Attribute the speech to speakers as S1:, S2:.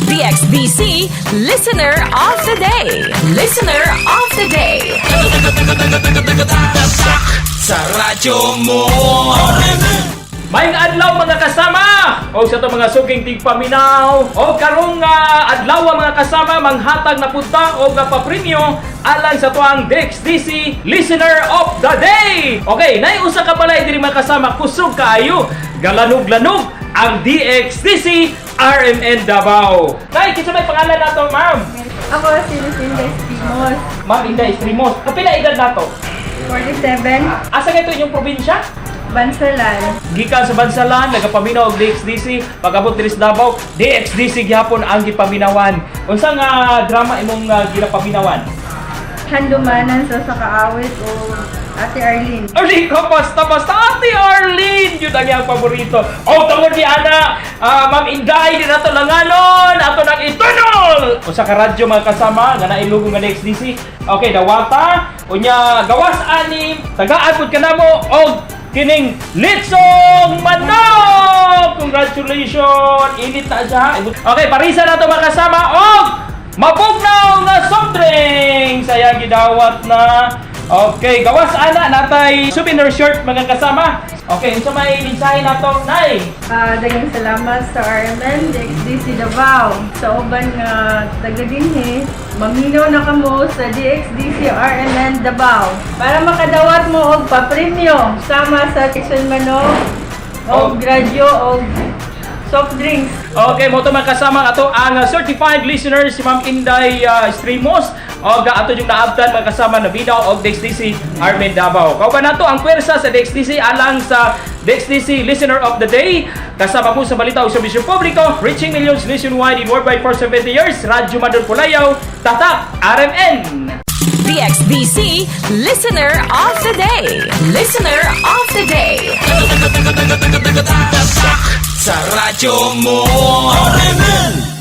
S1: DXDC Listener of the Day. Listener of the Day.
S2: Sa radyo mo.
S3: Maayong adlaw, mga kasama! O sa atong mga suking tigpaminaw o karong adlaw, mga kasama, manghatag na punta o nga papremyo alang sa atuang DXDC Listener of the Day. Okay, nay usa ka balay diri, mga kasama, kusog kaayo. Galanog-lanog ang DXDC RMN Davao. Nay, kinsa may pangalan nato, ma'am?
S4: Ako si Lucinda Espimos.
S3: Ma'am Inday Estrimos. Kapila edad nato?
S4: 47.
S3: Asa kayo inyong probinsya?
S4: Bansalan.
S3: Gikan sa Bansalan, nagapaminaw og DXDC, pag-abot diri sa Davao, DXDC gihapon ang gipaminawan. Unsa nga drama imong ginapaminawan?
S4: Handumanan sa Sakaawit o Ate Arlene.
S3: Arlene ko, basta basta Ate Arlene yun ang iyang paborito. Oh, tungod ni ana, Ma'am Inday, di nato langanon, ato nang itunol. Usa ka radyo, mga kasama, nga nailugong nga DXDC. Okay, dawata, unya gawas anim, tagaan pud kanamo og kining litsong manok. Congratulations! Init na siya. Okay, parisa na to, mga kasama, og mabugnaw nga soft drinks. Ayan, gidawat na. Okay, gawas ana natay souvenir shirt, mga kasama. Okay, unsa may mensahe nato, Nay?
S4: Daghang salamat sa RMN, DXDC Davao. Sa uban nga taga dinhi, maminaw na kamo sa DXDC RMN Davao para makadawat mo og papremyo sama sa Kitchen Manok og radyo og soft drinks.
S3: Okay, mao to, mga kasama, ato ang certified listener si Ma'am Inday Streamos og ato yung naabtan, mga kasama, na binaw og DXDC RMN Davao. Kauban nato ang pwersa sa DXDC alang sa DXDC Listener of the Day. Kasama po sa balita o serbisyo publiko, reaching millions nationwide in worldwide for 70 years, Radyo Madon Pulayaw, Tatak RMN.
S1: DXDC Listener of the Day. Listener of the Day.
S2: Sa radyo mo. RMN.